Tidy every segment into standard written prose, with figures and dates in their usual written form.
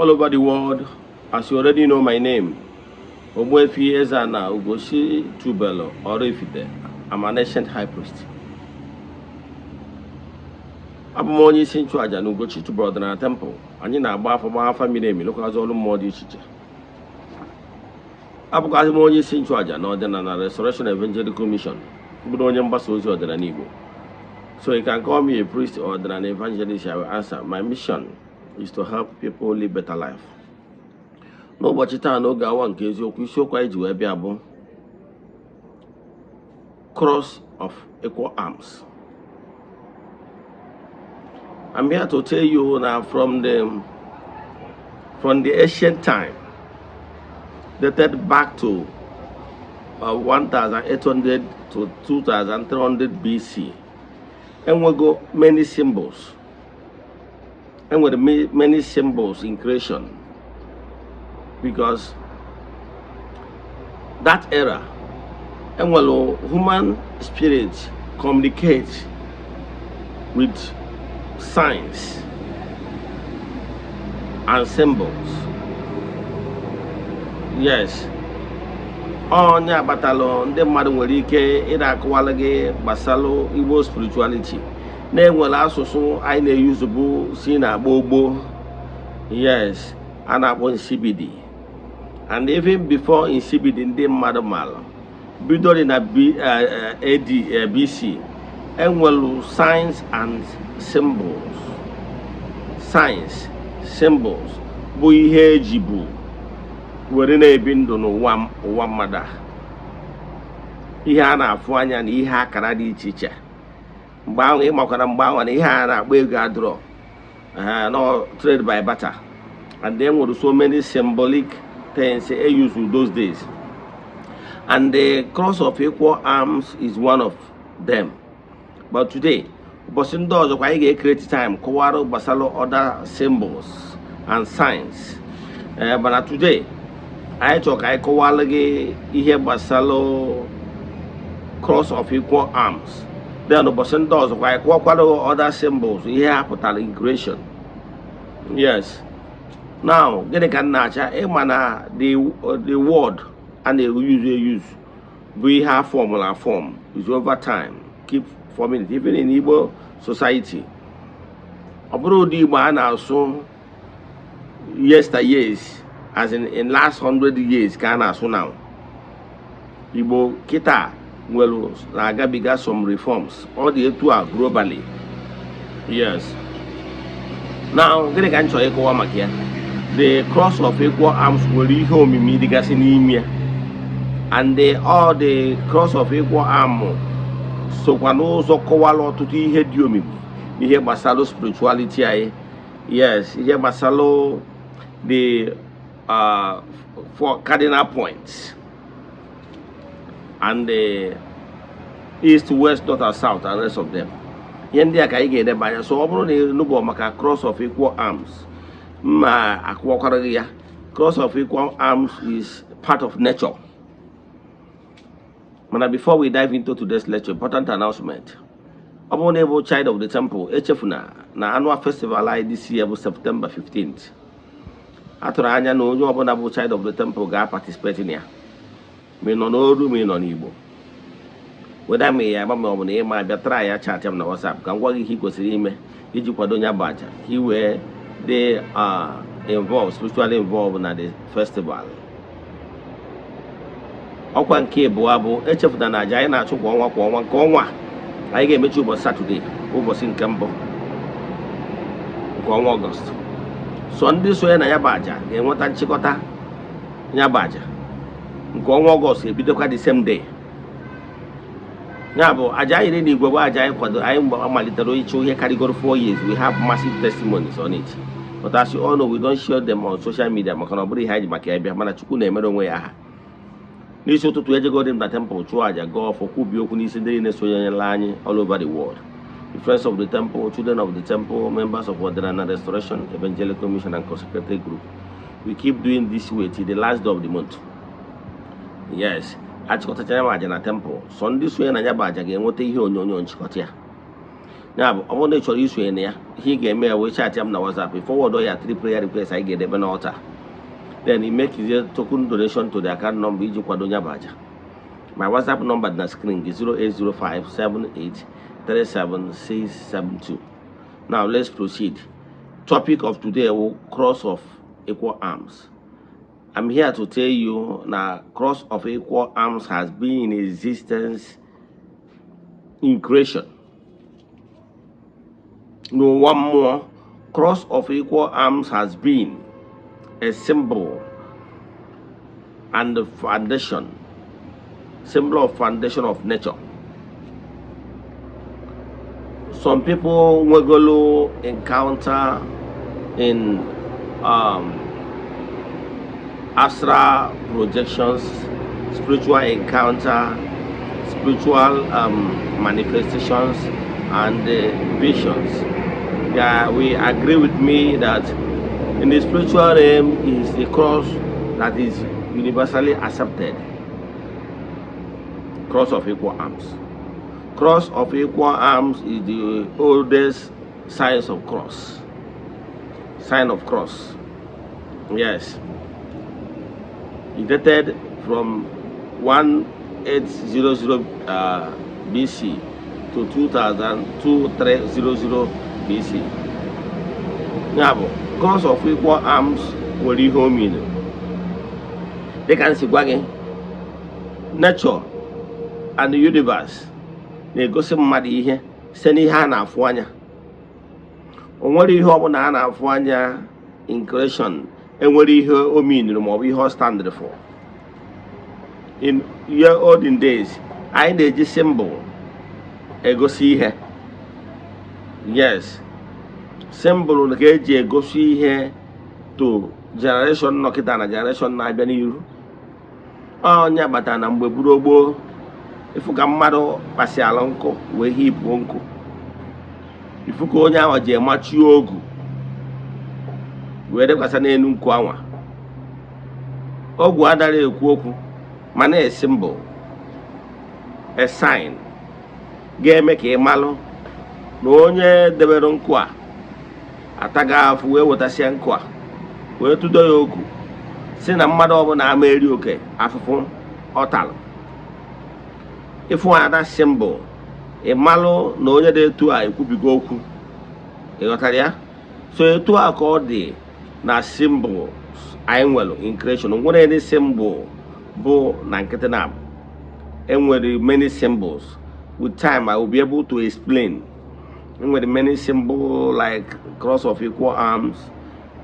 All over the world, as you already know my name, Ogbuefi Eze-Ana Ugochi Tubelu Oraifite. I'm an ancient high priest. Abụ m onye isi nchụaja na Ugochi Tubelu Ọdịnala Temple. Anyị na-agba afọ, gba afa miri emi, lụkwazị ọrụ mmụọ dị iche iche. Abụkwazị m onye isi nchụaja na Ọdịnala Restoration Evangelical Mission, bụrụ onye mgbasa ozi ọdịnala Igbo. So you can call me a priest or an evangelist, I will answer. My mission is to help people live better life. N'ụbọchị taa, n'oge awa nke eziokwu, isiokwu anyị ji wee bịa bụ cross of equal arms. I'm here to tell you now, from the ancient time, dated back to 1800 to 2300 BC, enwego many symbols, enwere many symbols in creation, because that era enwere human spirit communicate with signs and symbols. Yes, onye akpatalụ ndị mmadụ nwere ike ịda akọwalụ gị gbasalụ Igbo spirituality na-enwere asụsụ anyị na-eyuzu bụ si na gboo gboo. Yes, a na-akpọ nsibidi. And even before nsibidi, ndị mmadụ maara bidoro na B, AD, BC, enwelu signs and symbols. Signs, symbols bụ ihe eji bụ were na-ebi ndụ n'ụwa ụwa mmadụ a, ihe a na-afụ anya na ihe akara dị iche iche. Mgbe ahụ, ịmakwara mgbe ahụ na ihe a na-akpọ ego adịrọ, no trade by barter, and then nwere so many symbolic things e use those days, and the cross of equal arms is one of them. But today, ụbọchị ndị ọzọkwa, anyị ga-ecreate time kọwara gbasara other symbols and signs. Ee, mana today anyị chọrọ ka anyị kọwara gị ihe gbasara cross of equal arms. Then ụbọchị ndị ọzọkwa, anyị kọwakwara other symbols, ihe ha pụtara in creation. Yes, now, gịnị ka m na-acha ịma na the word a na-use use bụ ihe a formula form is over time keep forming it, even in Igbo society. Ọ bụrụ ụdị Igbo a na-asụ yesteryears, as in last 100 years, ka a na-asụ now. Igbo kịta nwere na-agabiga some reforms. Ọ dị etu a globally. Yes, now, gịnị ka m chọrọ ịkọwa maka ya? The cross of equal arms nwere ihe omimi dịgasị n'ime ya, and all the cross of equal arm sokwa n'ụzọ kọwara ọtụtụ ihe dị omimi n'ihe gbasara spirituality anyị. Yes, ihe gbasara the four cardinal points and the east, west, north and south and rest of them. Ihe ndị a ka anyị ga-edeba anya. So ọ bụrụ na ịnụbọ maka cross of equal arms, mma akụwakwara gị ya. Cross of equal arms is part of nature. Mana before we dive into today's lecture, important announcement. Ọ bụrụ na ị bụ child of the temple, echefuna na annual festival anyị this year bụ September 15th. A tụrụ anya na onye ọbụla bụ child of the temple ga-participate na ya, ma ị nọ n'oru, ma ị nọ n'Igbo, weda ma ya agba ma ọ bụ na ịma abịa, try ya, chat m na WhatsApp ka m gwa gị ihe ị kwesịrị ime iji kwado ya bụ aja, ka ị wee dị involved, spiritually involved na the festival. Ọkwa nke abụọ bụ, echefuna na aja anyị na-achụ kwa ọnwa kwa ọnwa, nke ọnwa a, anyị ga-emechi ụbọchị Satọde, ụbọchị nke mbụ nke ọnwa Ọgọst. So ndị sonye na ya bụ aja ga-enweta nchịkọta ya bụ aja nke ọnwa Ọgọst ebidokwa the same day. Ya bụ aja anyị n'igwe bụ aja anyị kwado anyị mgbe malitere ịchụ ihe karịgoro 4 years. We have massive testimonies on it, but as you all know, we don't share them on social media, maka na ọ bụrụ ihe anyị ji maka ya bịa. Mana Chukwu na-emere onwe ya aha. N'isi ụtụtụ, ejegodi m na temple chụọ aja, gọọ ọfọ, kwubi okwu n'isi ndị niile sonyere anyị all over the world, the friends of the temple, children of the temple, members of Ọdịnala Restoration Evangelical Mission and consecrated group. We keep doing this way till the last day of the month. Yes, achịkọtacha ya bụ aja na temple, so ndị sonye na ya bụ aja ga-enweta ihe onyonyo nchịkọta ya. Ya bụ, ọ bụrụ na ị chọrọ isonye na ya, ihe ị ga-eme ya wee chat m na WhatsApp, forward ya three prayer requests anyị ga-edebe n'altar, then you make a token donation to the account number iji kwado ya bụ aja. My WhatsApp number dị na screen gị: 08057837672. Now let's proceed. Topic of today will cross of equal arms. I'm here to tell you na cross of equal arms has been in existence in creation. N'ụwa mmụọ, cross of equal arms has been a symbol and the foundation, symbol of foundation of nature. Some people nwegolo encounter in astral projections, spiritual encounter, spiritual manifestations, and visions. Yeah, we agree with me that in the spiritual realm is the cross that is universally accepted. Cross of equal arms. Cross of equal arms is the oldest signs of cross. Sign of cross. Yes. It dated from 1800 BC to 2300 BC. Ya bụ, cross of equal arms nwere ihe o mean. Dịka m si gwa gị, nature and the universe na-egosi mmadụ ihe site n'ihe a na-afụ anya. O nwere ihe ọbụla a na-afụ anya in creation enwere ihe o meanuru maọbụ ihe ọ standịrị for. In year olden days, anyị na-eji symbol egosi ihe. Yes, symbol ka eji egosi ihe to generation nọ kịta na generation na-abịa n'iru. Onye kpatara na mgbe gburu gboo, ịfụ ka mmadụ kpasịala nkụ wee hipụo nkụ, ifu ka onye ahụ ji emachie ogu wee dekwasị n'elu nkụ anwa. Ogwu adara ekwu okwu, mana a symbol, a sign ga-eme ka ị malụ na onye debere nkụ a ataghị afụ wee wetasịa nkụ a wee tụdo ya ogu, si na mmadụ ọbụla ama eri oke afụfụ ọ talụ. Ịfụ ada symbol, ị malụ na onye dị etu a ekwubigo okwu. Ị ghọtara ya? So etu a ka ọ dị na symbols anyị nwere in creation. Nwere any symbol bụ na nkịtị na abụ enwere many symbols. With time I will be able to explain. Enwere many symbol like cross of equal arms,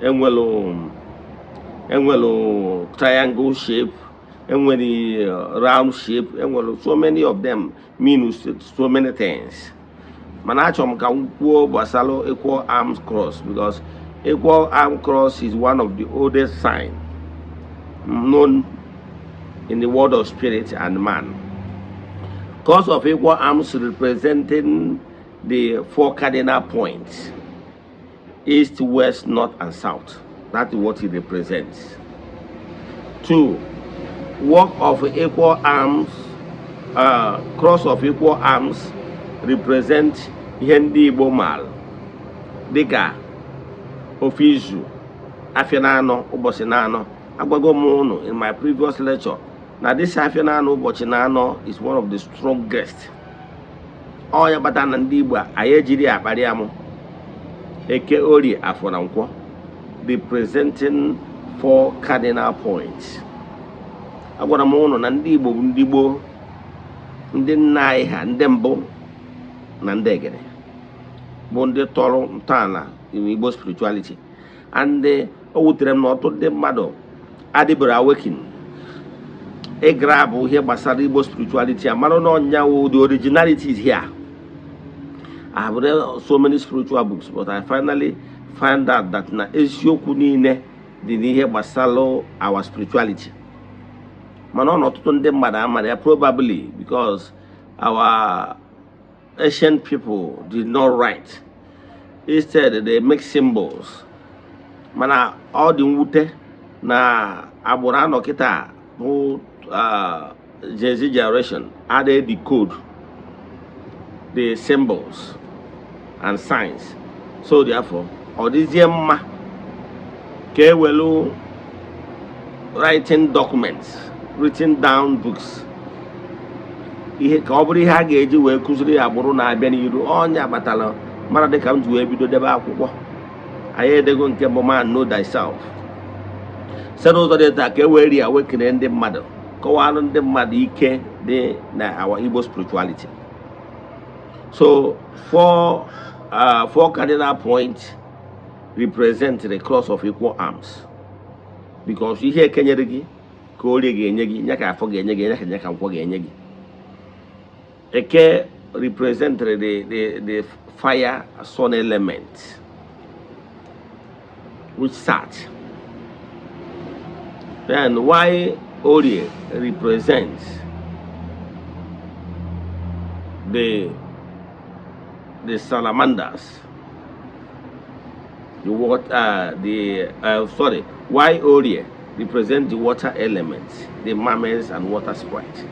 enwere triangle shape, enwere round shape, enwere so many of them mean so many things. Mana achọrọ m ka m kwuo gbasara equal arms cross, because equal arm cross is one of the oldest sign known in the world of spirit and man. Cross of equal arms representing the four cardinal points: east, west, north, and south. That is what it represents. Two, work of equal arms, cross of equal arms represent ihe ndị Igbo maara dịka ofe izu, afịa na-anọ, ụbọchị na-anọ. Agwago m unu in my previous lecture na this afịa na-anọ, ụbọchị na-anọ is one of the strongest. Ọ ya kpata na ndị Igbo anyị ejiri akparị amụ. Eke, Orie, Afọ na Nkwọ, representing four cardinal points. Agwara m ụnụ na ndị Igbo bụ ndị gboo, ndị nna anyị ha, ndị mbụ na ndị egede, bụ ndị tọrọ ntọala in Igbo spirituality. And o wutere m na ọtụtụ ndị mmadụ adịbere awaken ịgra bụ ihe gbasara Igbo spirituality, amara na ọnya wụ the originality is here. I have read so many spiritual books, but I finally find out that na eziokwu niile dị n'ihe gbasara our spirituality. Mana ọ na ọtụtụ ndị mmadụ amara ya, probably because our ancient people did not write. Instead, they make symbols. Mana ọ dị mwute na agbụrụ anọ kịta bụ Gen Z generation adịghị decode the symbols. and science. So therefore, ọ dịzie mma ka e welu writing documents, written down books, ihe ka ọ bụrụ ihe a ga-eji wee kụziri ya agbụrụ na-abịa n'iru. Ọnya kpatara mara dịka m ji wee bido debe akwụkwọ. Anyị edego nke bụ "Man, Know Thyself", site n'ụzọ dị taa ka e wee rie wekere ndị mmadụ, kọwalụ ndị mmadụ ike dị na our Igbo spirituality. So four cardinal points represent the cross of equal arms, because ihe ekenyere gị ka orie ga-enye gị, nye ka afọ ga-enye gị, nye ka nkwọ ga-enye gị. Eke represent the fire sun element, which sat. Then why Orie represents the salamanders, the water, the sorry, why Orie represent the water element, the mermaids and water sprite.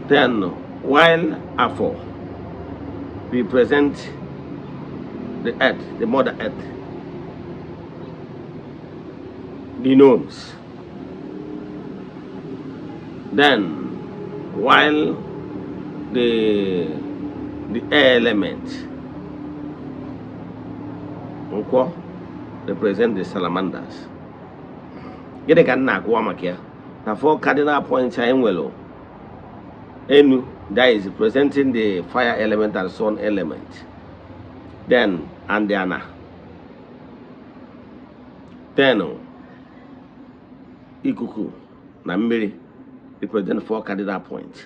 Then while Afo represent the earth, the mother earth, the gnomes. Then while the air element, Nkwo, represent the salamanders. Gịnị ka m na-akụwa maka ya? Na four cardinal points anyị nwere, enu, that is representing the fire element and sun element, then and the ana, then ikuku na mmiri represent four cardinal points.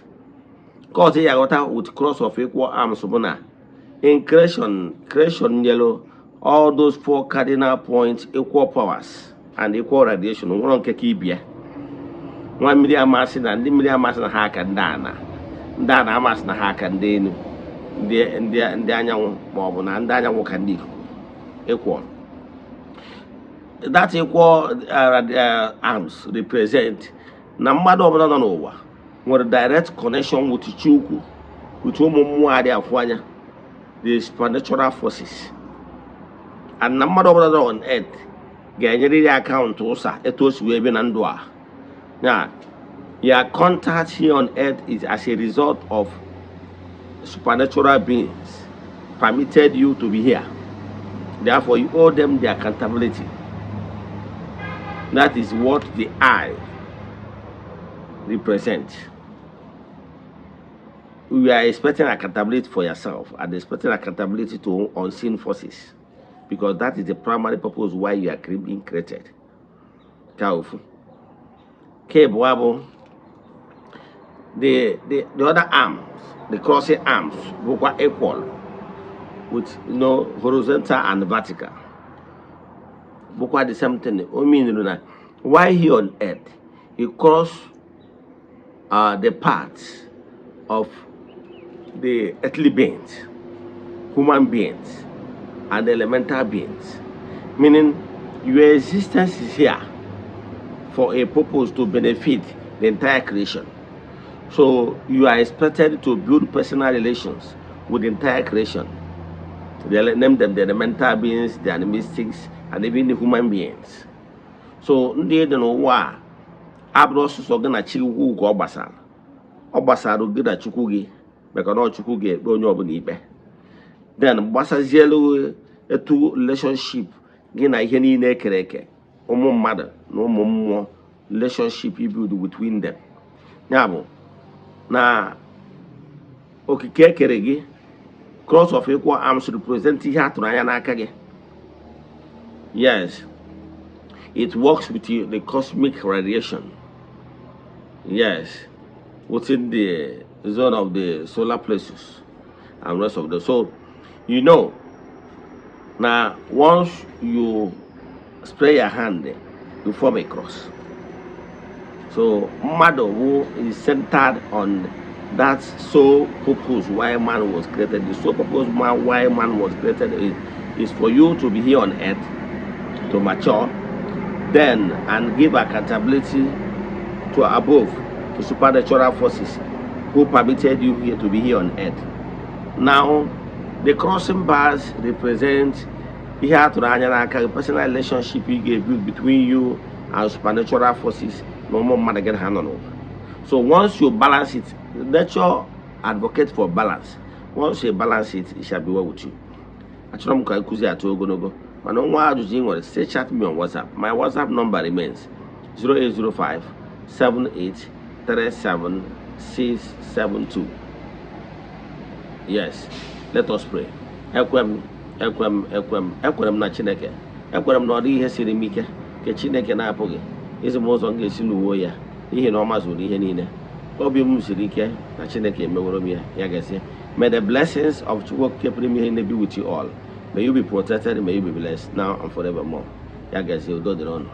Nke ọzọ ya ghọta with cross of equal arms bụ na in creation, creation nyelu all those four cardinal points equal powers and equal radiation. Nwere nke ka ibia nwa mmiri amasị na ndị mmiri amasị na ha aka ndị ana, ndị ana amasị na ha aka ndị enu, ndị anyanwụ, ma ọ bụ na ndị anyanwụ ka ndị ikuku. Equal, that equal arms represent na mmadụ ọbụla nọ n'ụwa nwere direct connection with Chukwu, with ụmụ mmụọ adị afụ anya, the supernatural forces, and na mmadụ ọbụla nọ on earth ga-enyerịrị account ụsa etu o si wee bi na ndụ a. Ya your contact here on earth is as a result of supernatural beings permitted you to be here. Therefore, you owe them the accountability. That is what the eye represents. You are expecting accountability for yourself and expecting accountability to unseen forces, because that is the primary purpose why you are being created. Ka ofu. Nke abụọ bụ the other arms, the crossing arms, bụkwa equal with horizontal and vertical. Bụkwa the same thing. O mean na while here on earth, he cross the paths of the earthly beings, human beings, and elemental beings. Meaning, your existence is here for a purpose to benefit the entire creation. So, you are expected to build personal relations with the entire creation. They name them the elemental beings, the animistics, and even the human beings. So, ndị dị n'ụwa a abụrụ ọsụsọ gị na Chukwu ka ọ gbasara. Ọ gbasara gị na Chukwu gị, maka na ọ Chukwu ga-ekpe onye ọbụla ikpe. Then gbasazielu etu relationship gị na ihe niile ekere eke, ụmụ mmadụ na ụmụ mmụọ, relationship you build between them. Ya bụ na okike ekere gị, cross of equal arms represent ihe a tụrụ anya n'aka gị. Yes, it works with you, the cosmic radiation, yes, within the zone of the solar plexus and rest of the. So now once you spread your hand, you form a cross. So mmadụ who is centered on that sole purpose why man was created. The sole purpose man why man was created is for you to be here on earth to mature, then and give accountability to above, to supernatural forces. who permitted you here to be here on earth. Now, the crossing bars represent ihe a tụrụ anya n'aka gị, personal relationship ị ga-ebuild between you and supernatural forces na ụmụ mmadụ gị na ha nọ n'ụwa. So once you balance it, nature advocate for balance. Once you balance it, it shall be well with you. Achọrọ m ka nkụzi atụ ogologo, mana nwa ajụjụ ị nwere, stay chat me on WhatsApp. My WhatsApp number remains 0805 7837 672. Yes, let us pray. Ekwe m, ekwe m, ekwe m, ekwere m na Chineke. Ekwere m na ọ dịghị ihe siri m ike nke Chineke na-apụghị izi m ụzọ m ga-esi lụwo ya, n'ihi na ọ mazuru ihe niile. Obi m siri ike na Chineke emeworo m ya. Ya gazie. May the blessings of Chukwu Okike pụrụ ime ihe be with you all. May you be protected, may you be blessed now and forevermore. Ya gazie, udo dịrị unu.